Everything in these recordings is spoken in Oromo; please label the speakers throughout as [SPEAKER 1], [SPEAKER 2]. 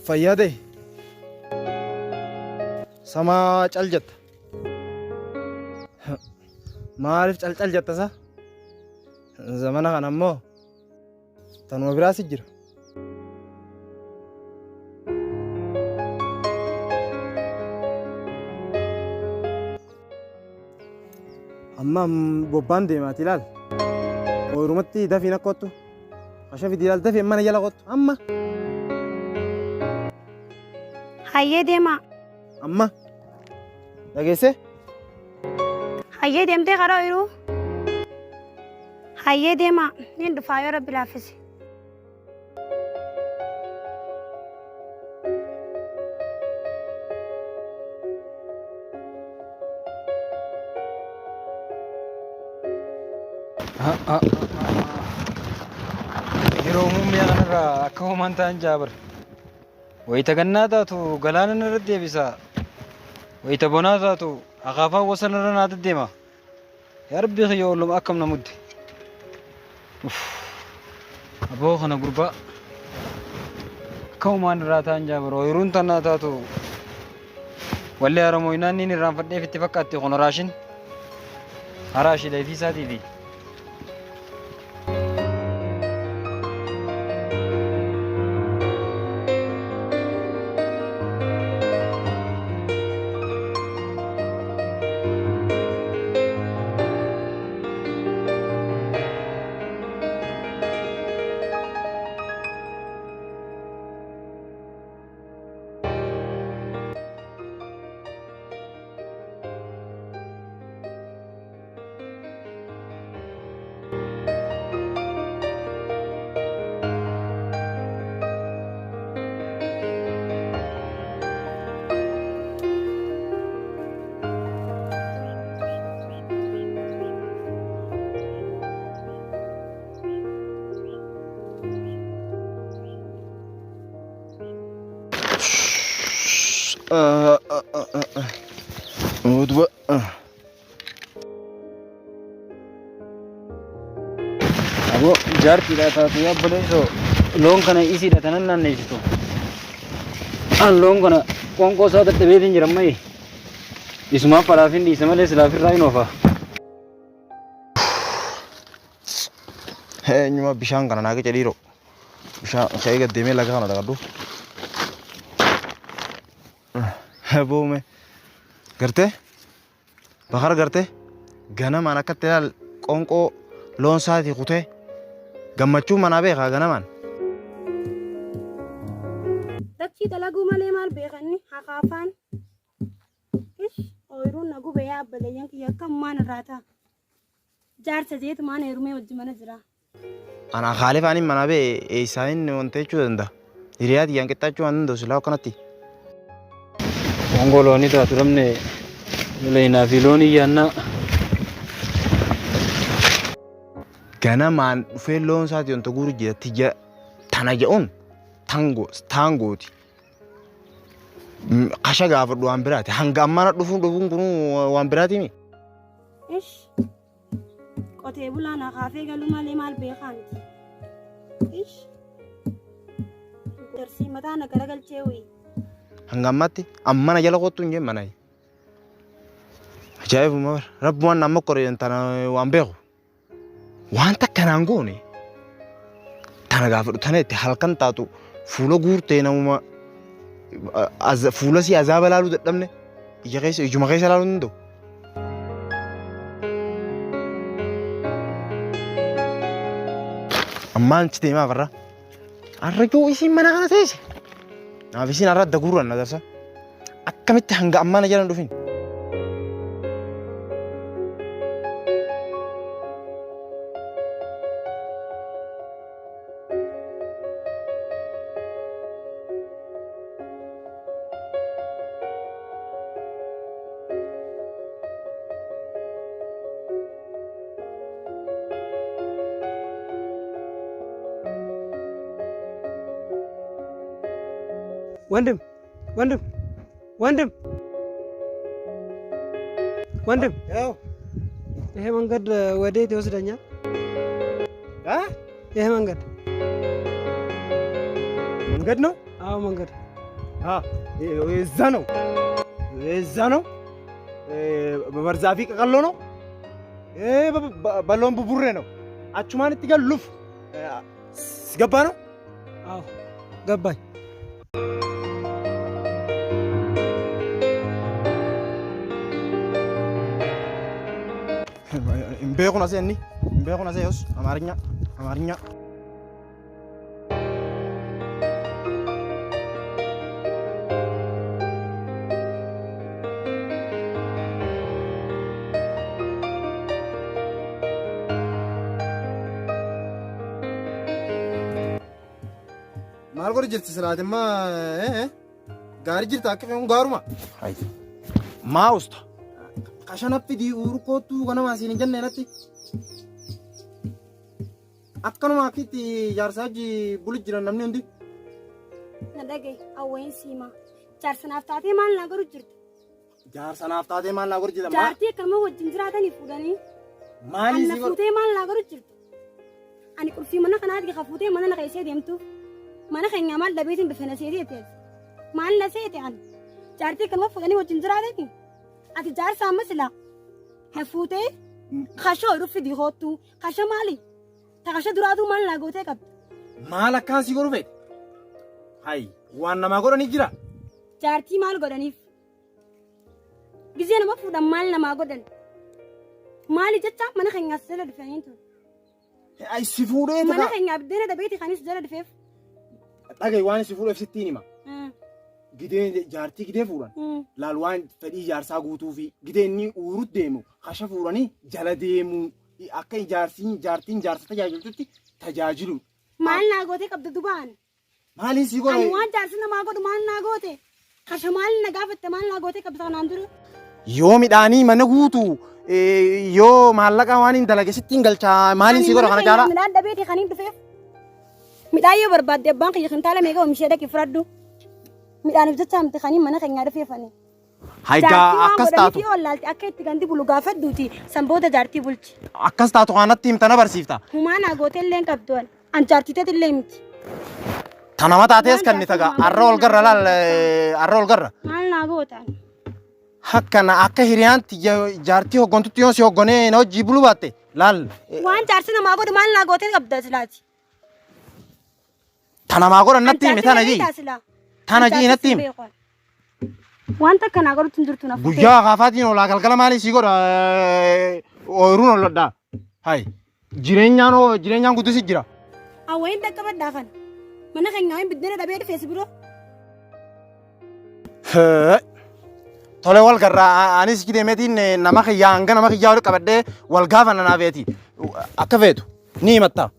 [SPEAKER 1] Fayyaa ta'e. Samaa cal jetta. Maaliif cal cal jetta sa? Zamana kana ammoo tanuma biraas jira. Amma bobbaan deemaati ilaal. Ooyirumatti dafiin akka kottu. Asha fidi ilaal dafii mana jala kottu. Amma.
[SPEAKER 2] Hayyee deemaa.
[SPEAKER 1] Amma. Dhageessee?
[SPEAKER 2] Hayyee deemtee karaa ooyiruu. Hayyee deemaa. Niin dhufaa yoo rabbi laaffise.
[SPEAKER 3] Yeroo muummee kanarraa akka homaan ta'an jaabar. Wayita gannaa taatu galaana narra deebisa. Wayita bonaa taatu akaafaa wasana irra naa deddeema. Yaa rabbii kiyya olluma akkam na mudde. Uff. Aboo kana gurbaa. Akka homaan irraa ta'an jaabar ooyiruun tannaa taatu. Walli haramoynaan niin irraanfadheef itti fakkaatti kun raashin. Haraashidha ifii isaatiifi.
[SPEAKER 1] Udba.
[SPEAKER 3] Aboo jaartiidha taatu yaa obboleessoo loon kana isiidha tanan naanneessitu. An loon kana qoonqoo isaa dadhabeetiin jira ammayyi. Isumaaf falaafin dhiisa malee silaaf irraa hin oofa.
[SPEAKER 1] Eenyuma bishaan kana naa qice dhiiroo. Bishaan ka'ee gad deemee laga kana dhaqadhu. Boome. Gartee? Bakar gartee? Ganamaan akkatti ilaal qoonqoo loon isaatii kutee gammachuu manaa beekaa ganamaan.
[SPEAKER 2] Dachii dalaguu malee maal beekanni hakaafaan. Ish ooyiruun na gube yaa abbaleeyyan kiyya akkamumaan irraa ta'a. Jaarsa jeetumaan heerumee wajji mana jira.
[SPEAKER 1] Anaa kaalee faaniin manaa ba'e eessaa inni wanta jechuu danda'a. Hiriyaa tiyyaan qixxaachuu waan danda'u silaa akkanatti.
[SPEAKER 3] Qoonqoo loonii taatu dhabne loleenaa fi loon iyyaannaa.
[SPEAKER 1] Ganamaan dhufee loon isaatii wanta guuru jira tiyya tana jedhuun tango taangooti. Kasha gaafadhu waan biraati. Hanga ammaa na dhufuun dhufuun kun waan biraatiimi.
[SPEAKER 2] Ish. Qotee bulaan akaafee galuu malee maal beekaa miti. Ish. Darsii mataa na garagalchee wii.
[SPEAKER 1] Hanga ammaatti ammana jala kottu hin jeen mana. Ajaa'ibuma bara. Rabbumaan nama kore tana waan beeku. Waan takka naan goone tana gaafadhu tana itti halkan taatu fuula guurtee namuma fuula sii azaaba laaluu dadhabne ija keessa ijuma keessa laaluu hin danda'u. Ammaan achi deemaa farra. Har'a yoo isiin mana kana teesse. Naaf isiin har'a adda guurran na darsa. Akkamitti hanga ammaa na jala hin dhufin?
[SPEAKER 4] ወንድም ወንድም ወንድም ወንድም
[SPEAKER 1] ያው
[SPEAKER 4] ይሄ መንገድ ወዴት ይወስደኛል?
[SPEAKER 1] አ
[SPEAKER 4] ይሄ መንገድ
[SPEAKER 1] መንገድ ነው።
[SPEAKER 4] አዎ መንገድ።
[SPEAKER 1] እዛ ነው እዛ ነው በበርዛፊ ቀቀሎ ነው በሎን ቡቡሬ ነው አቹማን itti ሉፍ ገባ ነው።
[SPEAKER 4] አዎ ገባኝ።
[SPEAKER 1] Hin beeku nase inni hin beeku nase yoos አማርኛ አማርኛ Maal godhu jirti silaatimmaa gaarii jirta akka fe'uun gaaruma. Maa usta? Qashanatti dii'uuru koottuu ganama asiin hin jenne natti. Akkanuma akkitti jaarsaa hojii bulu jiran namni hundi.
[SPEAKER 2] Na dhagaye awwayin siimaa. Jaarsa naaf taatee maal naa godhu jirta?
[SPEAKER 1] Jaarsa naaf taatee maal naa godhu jirta?
[SPEAKER 2] Jaartii akkanuma wajjin jiraatanii fuudhanii.
[SPEAKER 1] Maalii
[SPEAKER 2] Anna
[SPEAKER 1] si godhu?
[SPEAKER 2] fuutee maal naa godhu jirta? Ani qulfii mana kanaati ka fuutee mana na keessee deemtu. Mana keenya maal dhabeetiin bifa na seetee ta'e. Maal na seete ani? Jaartii akkanuma fuudhanii wajjin jiraatanii. Ati jaarsa amma silaa. Na fuutee kashoo dhufi dihoottu. Kasha maali? Ta kasha duraatuu maal naa gootee qabdi?
[SPEAKER 1] Maal akkaan si godhu fedhe? Hayi waan namaa godhanii jira.
[SPEAKER 2] Jaartii maal godhaniif? Gizee nama fuudhan maal namaa godhan? Maali jecha mana keenyaas jala dhufanii ture.
[SPEAKER 1] Ay si fuudhee
[SPEAKER 2] Mana
[SPEAKER 1] taka
[SPEAKER 2] keenyaa biddeena dhabeeti kanis jala dhufeef.
[SPEAKER 1] Dhagahi, waan si fuudheef sittiin hima. Gidee jaartii gidee fuudhan. Laal, waan fedhii jaarsaa guutuu fi gidee inni uurutti deemu kasha fuudhanii jala deemu akka jaarsiin jaartiin jaarsa tajaajiltutti tajaajilu.
[SPEAKER 2] Maal naa gootee qabda dubaan?
[SPEAKER 1] Maaliin si
[SPEAKER 2] Ani
[SPEAKER 1] godhe?
[SPEAKER 2] waan jaarsi namaa godhu maal naa goote? Kasha maal na gaafatte, maal naa gootee qabda kanaan dura?
[SPEAKER 1] Yoo midhaanii mana guutu, yoo maallaqa waan hin dalage sittiin galchaa, maaliin si godha kana caalaa?
[SPEAKER 2] Midhaan dhabeeti kan hin dhufeef. Midhaan yoo barbaadde abbaan kiyya kintaala meeqa oomishee dhaqi fudhadhu. Midhaaniif jecha miti kan mana keenyaa dhufeefani.
[SPEAKER 1] Haygaa
[SPEAKER 2] Jaartii waan
[SPEAKER 1] akkas
[SPEAKER 2] godhaniif
[SPEAKER 1] taatu
[SPEAKER 2] yoo wallaalte akka itti gandi bulu gaafadhuuti san booda jaartii bulchi.
[SPEAKER 1] Akkas taatu kanatti himta na barsiifta.
[SPEAKER 2] Humaa naa gootee illee hin qabdu ani. An jaartii teet illee miti.
[SPEAKER 1] Tanama taatees
[SPEAKER 2] Waan
[SPEAKER 1] kan ni
[SPEAKER 2] jaartii
[SPEAKER 1] taga
[SPEAKER 2] namaa
[SPEAKER 1] arra ol garra laal, arra ol garra.
[SPEAKER 2] Maal naa gootan?
[SPEAKER 1] Akkana akka hiriyaan jaartii hoggontutti yoo si hoggonee na hojii buluu baatte laal.
[SPEAKER 2] Waan jaarsi namaa godhu maal naa gootee qabda silaati?
[SPEAKER 1] Tanamaa godhan natti hime, tana jii. Tana jii natti hime.
[SPEAKER 2] Wanta akkanaa godhutti hin jirtu na fuutee.
[SPEAKER 1] Guyyaa kaafaatiin olaa galgala maalii sii godha, ooyiruun olladhaa. Hai jireenyaan hoo jireenyaan guddisi jira.
[SPEAKER 2] Awwayin dhaqqabadhaa kana. Mana keenyaa hin biddeena dhabee dhufee si biroo.
[SPEAKER 1] Tole, wal garraa, anis deemeetiin nama kiyyaa hanga nama kiyyaa wal qabadhee wal gaafanna naa feeti. Akka feetu ni himatta.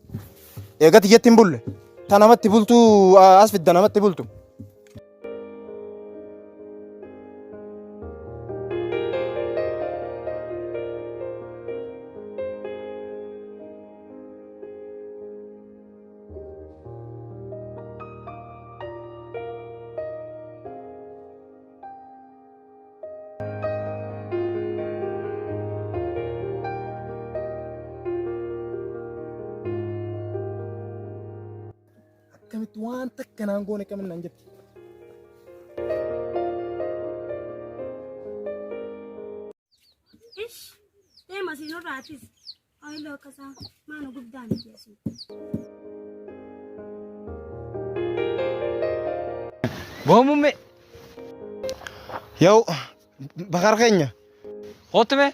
[SPEAKER 1] Eegati jetti hin bulle. Ta namatti bultuu as fidda namatti bultu. Akkamitti waan takka naan goone kamin naan jetti.
[SPEAKER 2] Ish, deema siinurraatis. Ayiloo akkasaa maanu guddaa miti asii.
[SPEAKER 3] Boo muummee.
[SPEAKER 1] Yoo bakar keenya.
[SPEAKER 3] Kottu mee.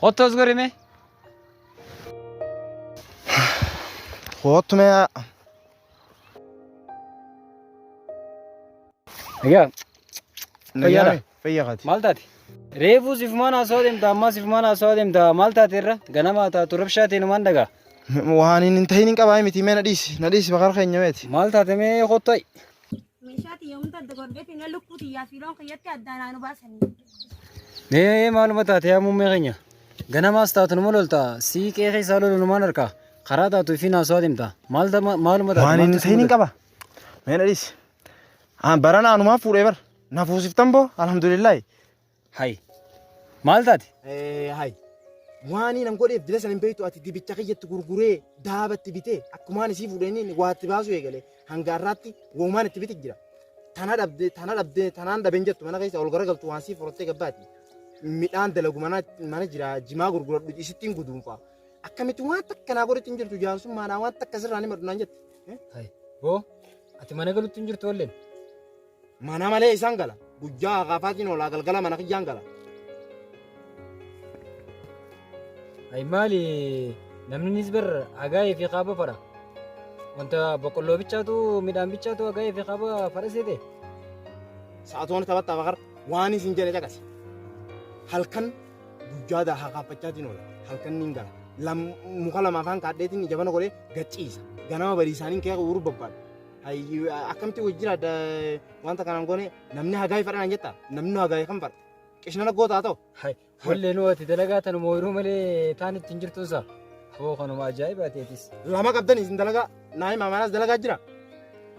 [SPEAKER 3] Kottu as gori mee.
[SPEAKER 1] Kottu mee.
[SPEAKER 3] Egaa fayyaadha.
[SPEAKER 1] Fayyaa qaati.
[SPEAKER 3] Maal taate? Reefuu sifumaan haasawaa deemta, ammaa sifumaan haasawaa deemta, maal taate irra ganamaa taatu rabshaa ta'e numaan dhagaa.
[SPEAKER 1] Waan hin ta'in hin qabaa miti, mee na dhiisi, na dhiisi bakar keenya meeti.
[SPEAKER 3] Maal taate mee, kottu ayi.
[SPEAKER 2] Meeshaa xiyya hunda adda godheetiin lukkuu xiyyaa fi loon kiyyatti addaan naanu baasanii.
[SPEAKER 3] Mee maaluma taate yaa muummee keenya? Ganamaas taatu numa lolta, siiqee keessaa lolu numaan harkaa karaa taatu ifiin haasawaa deemta, maal maaluma taate?
[SPEAKER 1] Waan hin
[SPEAKER 3] Maaltu si
[SPEAKER 1] ta'in hin
[SPEAKER 3] mudate?
[SPEAKER 1] qaba. Mee na dhiisi. Barana anumaa fuudhee bar. Na fuusiftan boo, alhamdulillahi.
[SPEAKER 3] Hayi, maal taate?
[SPEAKER 1] Hay. Waan nan godheef dila san hin beektu, ati dibicha kiyyatti gurguree daabatti bitee akkumaan isii fuudhanii waatti baasuu eegale hanga har'aatti woomaan itti biti jira. Tana dhabdee tana dhabdee tanaan dhabeen jettu mana keessa ol garagaltu waan sii furattee gabbaati. Midhaan dalagu mana mana jira jimaa gurguradhu isittiin guduunfa. Akkamitti waan takka naa godhutti hin jirtu jaarsummaadhaan waan takka sirraa ni maddu naan jette.
[SPEAKER 3] Hai. Boo ati mana galutti hin jirtu walleen.
[SPEAKER 1] Mana malee isaan gala. Guyyaa akaafaatiin oolaa galgala mana kiyyaan gala.
[SPEAKER 3] Hai maali namni bar hagaayee fi kaaba fadha. Wanta boqqolloo bichaatu midhaan bichaatu hagaayee fi kaaba fadha seete.
[SPEAKER 1] Sa'aatoon taphattaa bakar waan isin jedhe caqasi. Halkan guyyaa daa hakaafachaatiin oola. Halkan niin gala. Muka lama afaan kaadheetiin jabana godhee gachiisa. Ganama barii isaaniin kee uuruu barbaada. Akkamitti wajji jiraadha wanta kanaan goone namni hagaayee fadha naan jetta namni hagaayee kan fadha. Qishna gootaa ta'u.
[SPEAKER 3] Hai wallee nu ati dalagaa tanuma ooyiruu malee taan ittiin jirtuusa. Boo kanuma ajaa'ibaa ta'eetis.
[SPEAKER 1] Lama qabdan isin dalagaa naa himaa manaas dalagaa jira.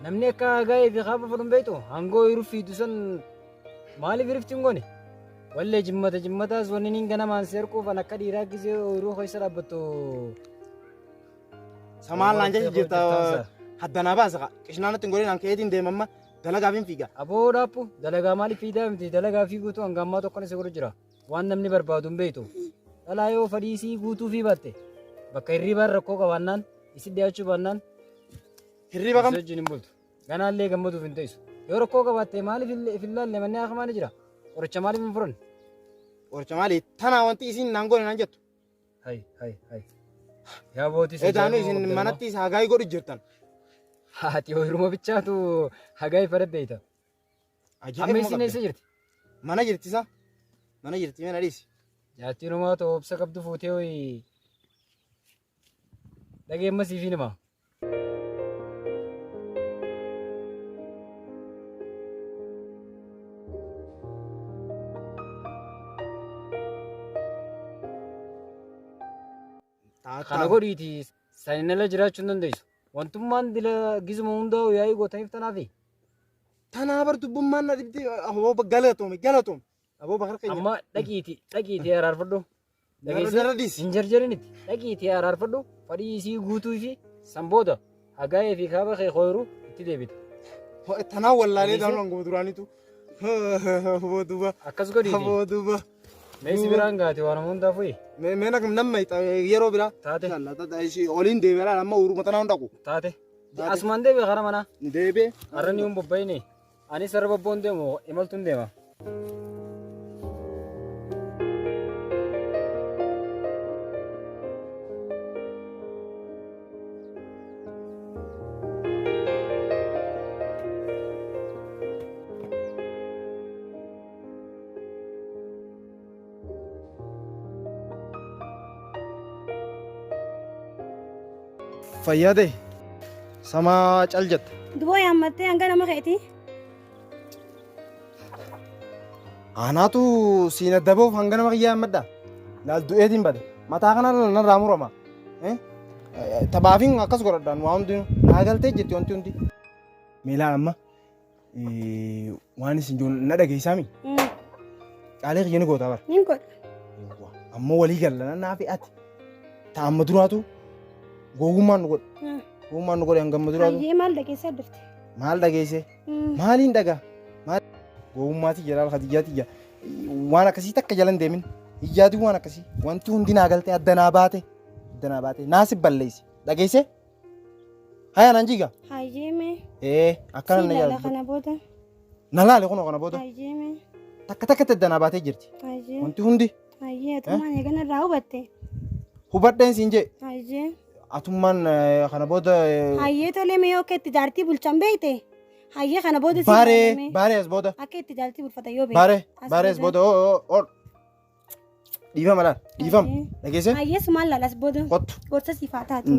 [SPEAKER 3] Namni akka hagaayee fi kaaba fadhu hin beektu hangoo ooyiruu fiidu san maaliif hirifti hin goone? Wallee jimmata jimmataas wanni niin ganamaan seerquuf an akka dhiiraa gisee ooyiruu keessa dhaabbattu.
[SPEAKER 1] Samaan laan jecha jirta haddanaa baasa qishnaa natti hin godhin an keetiin deemamma dalagaaf hin fiiga.
[SPEAKER 3] Aboo dhaaphu dalagaa maaliif fiidaa miti dalagaa fiiguutu hanga ammaa tokko si godhu jira waan namni barbaadu hin beektu. Dhalaa yoo fadhiisii guutuu fi baatte bakka hirribaan rakkoo qabaannaan isi dhiyaachuu baannaan
[SPEAKER 1] Hirriba kam
[SPEAKER 3] si wajjin hin bultu. Ganaallee gammaduuf hin teessu. Yoo rakkoo qabaatte maaliif hin laalle manni haakamaa ni jira. Qoricha maaliif hin furan?
[SPEAKER 1] Qoricha maali tanaa wanti isin naan goone naan jettu.
[SPEAKER 3] Hai hai hai. Yaa bootis
[SPEAKER 1] Edaanu isin manatti isa hagaayii godhu jirtan.
[SPEAKER 3] Haati ooyiruma bichaatu hagaayii fadha beeyta. Amma isin eessa jirti?
[SPEAKER 1] Mana jirti isa. Mana jirti mana dhiisi.
[SPEAKER 3] Jaartiin homaa ta'u obsa qabdu fuutee hoyi dhagee amma siif hin himaa. Kana godhiiti saniin ala jiraachuu hin dandeessu. Wantummaan dila gizuma hundaa yaa'ii gootaniif tanaafi.
[SPEAKER 1] Tanaa bar dubbummaan na dhibdi aboo galatoome galatoome. Aboo bakar keenya.
[SPEAKER 3] Amma dhaqiiti dhaqiiti araarfadhu. Dhageessee
[SPEAKER 1] Narra dhiisi.
[SPEAKER 3] hin jarjarinitti dhaqiitii araarfadhu fadhii isii guutuu fi san booda hagaa'ee fi kaaba kee hooyiru itti deebita.
[SPEAKER 1] Tanaa wallaalee
[SPEAKER 3] Dhageessee?
[SPEAKER 1] daanuu hanguma duraanitu. Aboo duuba.
[SPEAKER 3] Akkas godhiiti.
[SPEAKER 1] Aboo duuba.
[SPEAKER 3] Meessi biraan gaate waan hundaa fuyi.
[SPEAKER 1] Mee mee namma yeroo biraa.
[SPEAKER 3] Taate.
[SPEAKER 1] Inshallah tata ishii oliin deebi'aa amma uuruma tanaa hin dhaqu.
[SPEAKER 3] Taate.
[SPEAKER 1] Taate.
[SPEAKER 3] Asumaan deebi'e karaa manaa.
[SPEAKER 1] Deebi'e.
[SPEAKER 3] Har'a ni hin bobba'ine. Anis har'a bobboon deemu imaltuun deema.
[SPEAKER 1] Fayyaa ta'e samaa cal jetta.
[SPEAKER 2] Duboo yaammattee hanga nama keetii.
[SPEAKER 1] Anaatu siin adda bahuuf hanga nama kiyyaa hammadha. Laal du'eetiin bade. Mataa kana narraa murama. Taphaafiin akkas godhadhaan waa hundi naa galtee jetti wanti hundi. Meelaan amma waan isin jiru na dhageessaami. Qaalee kiyya ni gootaa bara.
[SPEAKER 2] Nin godha.
[SPEAKER 1] Ammoo walii galla naa fi ati. Ta amma duraatu gowwummaan nu godhe. Gowwummaan nu godhe hanga amma duraatu.
[SPEAKER 2] Hayyee maal dhageessaa dhufte?
[SPEAKER 1] Maal dhageesse? Maaliin dhagaa? Maal gowwummaati jalaal Khadijaa tiyya. Waan akkasii takka jala hin deemin. Ijaatiin waan akkasii. Wanti hundi naa galtee adda naa baate. Adda naa baate. Naa si balleessi. Dhageesse? Haya naan jiga.
[SPEAKER 2] Hayyee mee.
[SPEAKER 1] Ee akkana
[SPEAKER 2] Si
[SPEAKER 1] na
[SPEAKER 2] ilaala
[SPEAKER 1] yaadu.
[SPEAKER 2] kana booda.
[SPEAKER 1] Na laale kunoo kana booda.
[SPEAKER 2] Hayyee mee.
[SPEAKER 1] Takka takkatti adda naa baatee jirti.
[SPEAKER 2] Hayyee.
[SPEAKER 1] Wanti hundi
[SPEAKER 2] Hayyee atummaan eegana irraa hubatte.
[SPEAKER 1] hubadheen siin jee.
[SPEAKER 2] Hayyee.
[SPEAKER 1] Atummaan kana booda
[SPEAKER 2] Hayyee tolee mee yoo akka itti jaartii bulchan beekte. Hayyee kana booda si
[SPEAKER 1] baaree
[SPEAKER 2] ilaalame.
[SPEAKER 1] baaree as booda.
[SPEAKER 2] Akka itti jaartii bulfatan yoo beekte.
[SPEAKER 1] Baaree
[SPEAKER 2] As
[SPEAKER 1] baaree as booda oo oo dhiifama laal dhiifama
[SPEAKER 2] Hayyee.
[SPEAKER 1] dhageesse
[SPEAKER 2] Hayyee sumaan laal as booda.
[SPEAKER 1] kottu.
[SPEAKER 2] Gorsa siif haa taatu.